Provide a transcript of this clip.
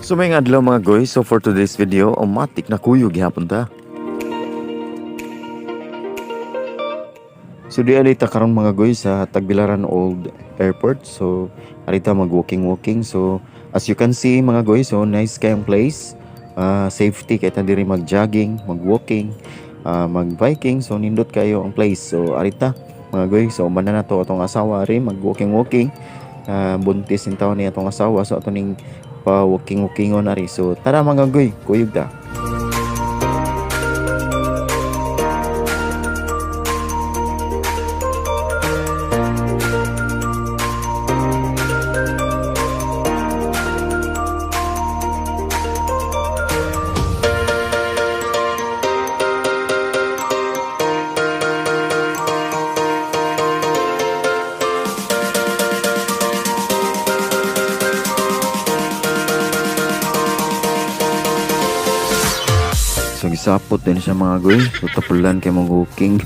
So may adlaw, mga goy, so for today's video, automatic na kuyog gihapon ta. So di arita karon, mga goy, sa Tagbilaran Old Airport. So arita mag walking walking. So as you can see, mga goy, so nice kayong place. Safety kay ta diri mag-jogging, mag-walking, mag-biking. So nindot kayo ang place. So arita, mga goy, so man na nato atong asawa ari mag walking walking. Buntis intawon ni atong asawa, so ato ning pa walking walking on ari. So tara, mga goy, kuyog ta. So gisapot din siya, mga goy. So tapulan kay mag walking.